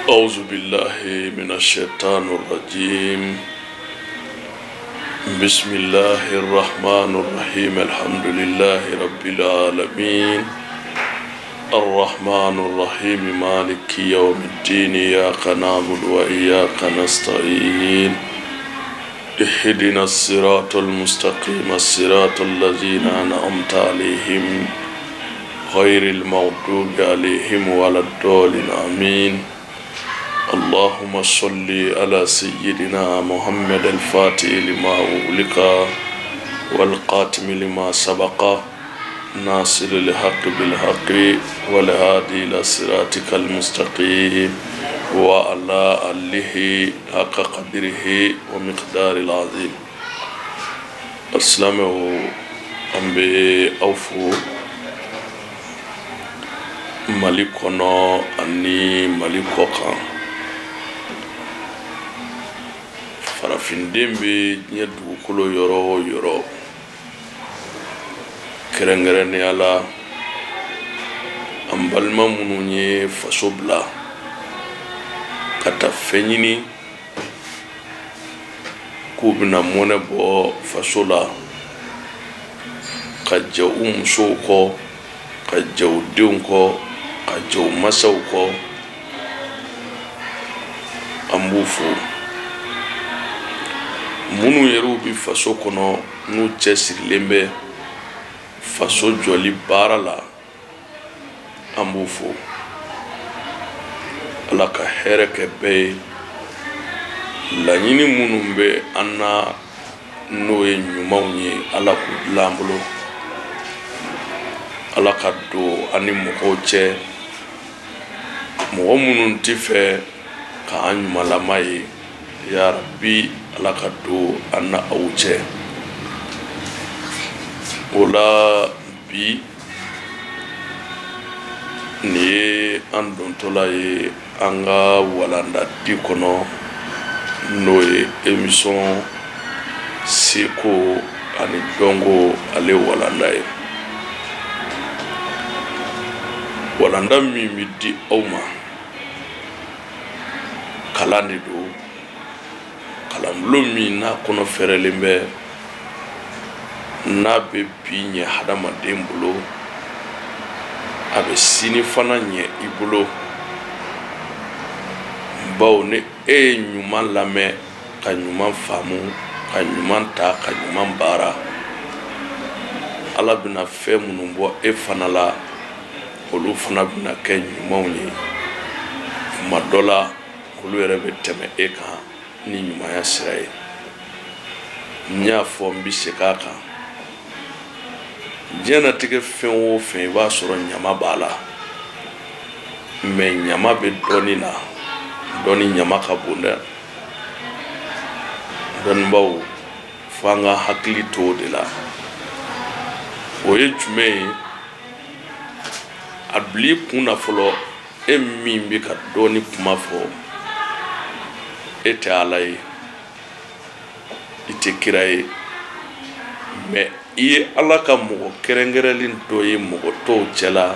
أعوذ بالله من الشيطان الرجيم بسم الله الرحمن الرحيم الحمد لله رب العالمين الرحمن الرحيم مالك يوم الدين إياك نعبد وإياك نستعين اهدنا الصراط المستقيم الصراط الذين أنعمت عليهم غير المغضوب عليهم ولا الضالين آمين اللهم صل على سيدنا محمد الفاتح لما أغلق والقاتم لما سبق ناصر الحق بالحق والهادي إلى صراطك المستقيم وعلى آله حق قدره ومقدار العظيم السلام an bɛ aw fo Mali kɔnɔ ani Mali kɔ kan farafinden bɛ diɲɛ dugukolo yɔrɔ o yɔrɔ kɛrɛnkɛrɛnnenya la an balima minnu ye faso bila ka taa fɛn ɲini k'u bɛna mɔnɛ bɔ faso la ka jɛ u musow kɔ ka jɛ u denw kɔ ka jɛ u masaw kɔ an b'u fo minnu yɛrɛw bɛ faso kɔnɔ n'u cɛsirilen bɛ faso jɔli baara la an b'u fo Ala ka hɛrɛ kɛ bɛɛ ye laɲini minnu bɛ an na n'o ye ɲumanw ye Ala k'u dilan an bolo Ala ka don an ni mɔgɔw cɛ mɔgɔ minnu tɛ fɛ k'an ɲumanlama ye ya Rabi Ala ka don an na aw cɛ o la bi nin ye an dontɔla ye an ka walanda di kɔnɔ n'o ye émission seko ani dɔnko ale walanda ye walanda min bɛ di aw ma kalan de don kalanbulon min n'a kɔnɔ fɛrɛlen bɛ n'a bɛ bi ɲɛ hadamaden bolo a bɛ sini fana ɲɛ i bolo bawo ni e ye ɲuman lamɛn ka ɲuman faamu ka ɲuman ta ka ɲuman baara Ala bɛna fɛn minnu bɔ e fana la olu fana bɛna kɛ ɲumanw ye kuma dɔ la olu yɛrɛ bɛ tɛmɛ e kan ni ɲumanya sira ye n y'a fɔ n bɛ segin a kan diɲɛnatigɛ fɛn o fɛn i b'a sɔrɔ ɲama b'a la mais ɲama bɛ dɔnni na dɔnni ɲama ka bon dɛ dɔnnibaw fo an ka hakili to o de la o ye jumɛn ye a bila i kun na fɔlɔ e min bɛ ka dɔnni kuma fɔ e tɛ Ala ye i tɛ kira ye mais i ye Ala ka mɔgɔ kɛrɛnkɛrɛnlen dɔ ye mɔgɔ tɔw cɛla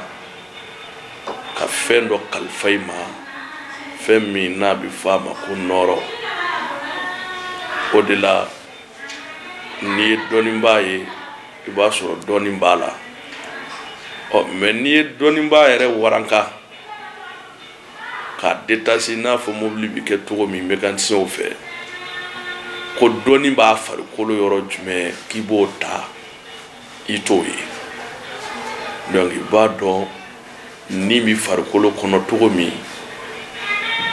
ka fɛn dɔ kalifa i ma fɛn min n'a bɛ fɔ a ma ko nɔɔrɔ o de la n'i ye dɔnnibaa ye i b'a sɔrɔ dɔnni b'a la ɔ mais n'i ye dɔnnibaa yɛrɛ waranka k'a détacher n'a fɔ mobili bɛ kɛ cogo min mécanicienw fɛ ko dɔnni b'a farikolo yɔrɔ jumɛn k'i b'o ta i t'o ye donc i b'a dɔn ni bɛ farikolo kɔnɔ cogo min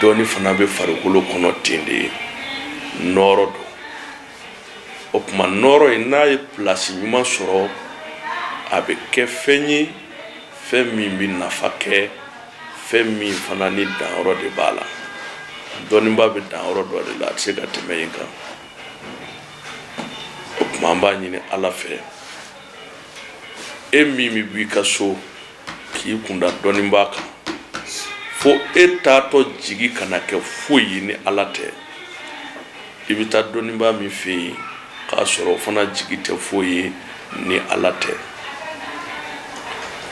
dɔnni fana bɛ farikolo kɔnɔ ten de ye nɔɔrɔ don o tuma nɔɔrɔ in n'a ye place ɲuman sɔrɔ a bɛ kɛ fɛn ye fɛn min bɛ nafa kɛ fɛn min fana ni danyɔrɔ de b'a la dɔnniba bɛ danyɔrɔ dɔ de la a tɛ se ka tɛmɛ yen kan o tuma an b'a ɲini Ala fɛ e min bɛ bɔ i ka so k'i kunda dɔnnibaa kan fo e taatɔ jigi kana kɛ foyi ye ni Ala tɛ i bɛ taa dɔnnibaa min fɛ yen k'a sɔrɔ o fana jigi tɛ foyi ye ni Ala tɛ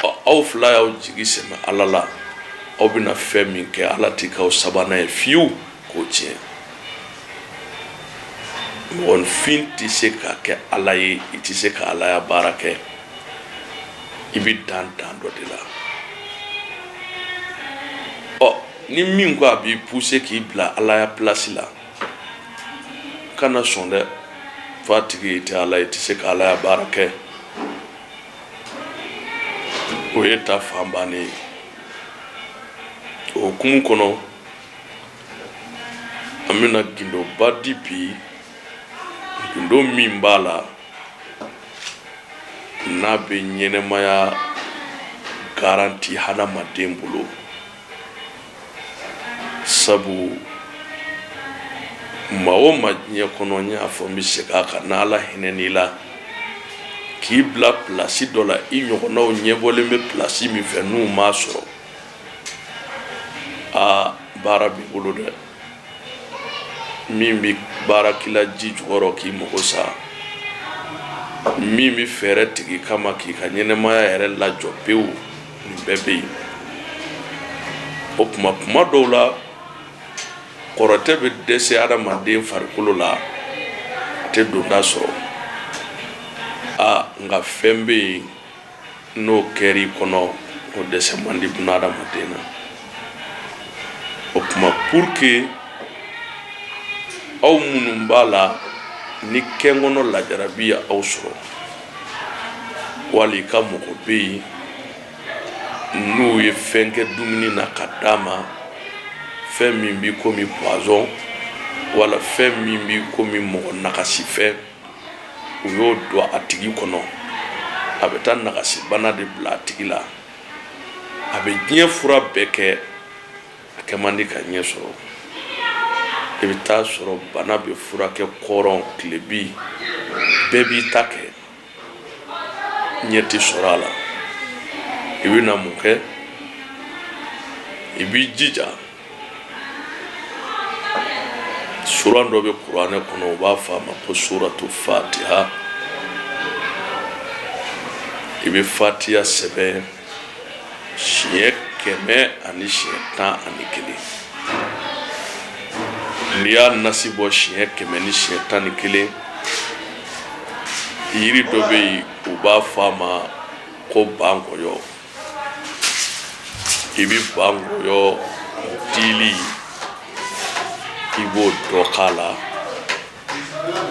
ɔ aw fila y'aw jigi sɛmɛ Ala la Aw bɛna fɛn min kɛ, Ala t'i k'aw sabanan ye fiyewu k'o tiɲɛ. Mɔgɔninfin tɛ se ka kɛ Ala ye, i tɛ se ka Alaya baara kɛ, i bɛ dan dan dɔ de la. Ɔ, ni min ko a b'i pousser k'i bila Alaya place la, kana sɔn dɛ. F'a tigi, i tɛ Ala ye, i tɛ se ka Alaya baara kɛ. O ye ta fan bannen ye. O hukumu kɔnɔ, an bɛna gindoba di bi, gindo min b'a la n'a bɛ ɲɛnɛmaya garanti hadamaden bolo, sabu maa o maa diɲɛ kɔnɔ, n y'a fɔ, n bɛ segin a kan, n'Ala hinɛn'i la k'i bila pilasi dɔ la, i ɲɔgɔnnaw ɲɛbɔlen bɛ pilasi min fɛ, n'u m'a sɔrɔ, aa, baara b'i bolo dɛ. Min bɛ baara k'i la ji jukɔrɔ k'i mago sa, min bɛ fɛɛrɛ tigɛ kama k'i ka ɲɛnɛmaya yɛrɛ lajɔ pewu, nin bɛɛ bɛ yen. O tuma, kuma dɔw la, kɔrɔtɛ bɛ dɛsɛ adamaden farikolo la, a tɛ donda sɔrɔ. Aa, nka fɛn bɛ yen, n'o kɛra i kɔnɔ, o dɛsɛ man di buna adamaden na. O tuma, pour que aw minnu b'a la ni kɛnkɔnɔ lajarabi ye aw sɔrɔ, wali i ka mɔgɔ bɛ yen n'u ye fɛn kɛ dumuni na ka d'a ma, fɛn min b'i komi poison, wala fɛn min b'i komi mɔgɔ nagasifɛn, u y'o don a tigi kɔnɔ, a bɛ taa nagasibana de bila a tigi la. A bɛ diɲɛ fura bɛɛ kɛ, a kɛ man di ka ɲɛ sɔrɔ. I bɛ taa sɔrɔ bana bɛ furakɛ kɔrɔn tilebi, bɛɛ b'i ta kɛ, ɲɛ tɛ sɔrɔ a la. I bɛna mun kɛ? I b'i jija, suran dɔ bɛ kuranɛ kɔnɔ, u b'a fɔ a ma ko suratu fatiha. I bɛ fatiya sɛbɛn siɲɛ 111. N'i y'a nasi bɔ siɲɛ 111, yiri dɔ bɛ yen, u b'a fɔ a ma ko bankɔyɔ. I bɛ bankɔyɔ dili, i b'o dɔ k'a la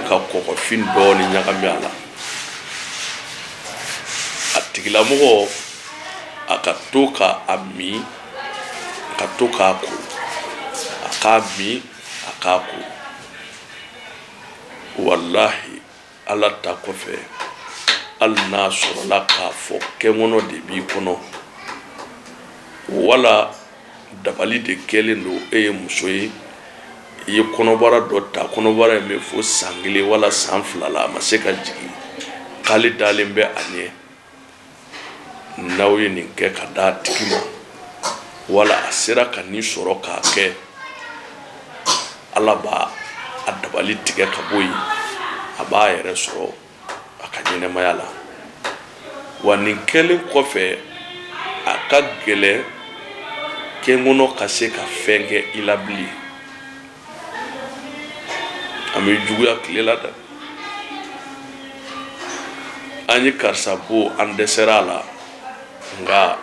ka kɔkɔfin dɔɔni ɲagami a la. A tigilamɔgɔ, a ka to ka a min, ka to k'a ko, a k'a min, a k'a ko. Walahi, Ala ta kɔfɛ, hali n'a sɔrɔla k'a fɔ kɛnkɔnɔ de b'i kɔnɔ, wala dabali de kɛlen don, e ye muso ye, i ye kɔnɔbara dɔ ta, kɔnɔbara in bɛ fo san 1 wala san 2 la, a ma se ka jigin, k'ale dalen bɛ a ɲɛ, n'aw ye nin kɛ ka d'a tigi ma, wala a sera ka nin sɔrɔ k'a kɛ, Ala b'a a dabali tigɛ ka bɔ yen, a b'a yɛrɛ sɔrɔ a ka ɲɛnamaya la. Wa nin kɛlen kɔfɛ, a ka gɛlɛn kɛnkɔnɔ ka se ka fɛn kɛ i la bilen. An bɛ juguya tile la dɛ. An ye karisa bon, an dɛsɛra a la, nka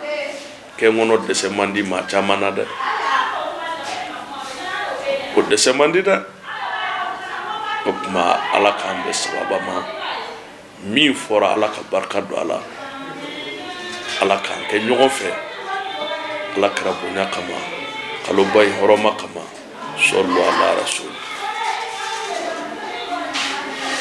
kɛnkɔnɔ dɛsɛ man di maa caman na dɛ, o dɛsɛ man di dɛ. O tuma, Ala k'an bɛn sababa ma. Min fɔra, Ala ka barika don a la. Ala k'an kɛ ɲɔgɔn fɛ, Ala kira bonya kama, kaloba in hɔrɔma kama. Sɔlu ala rasul.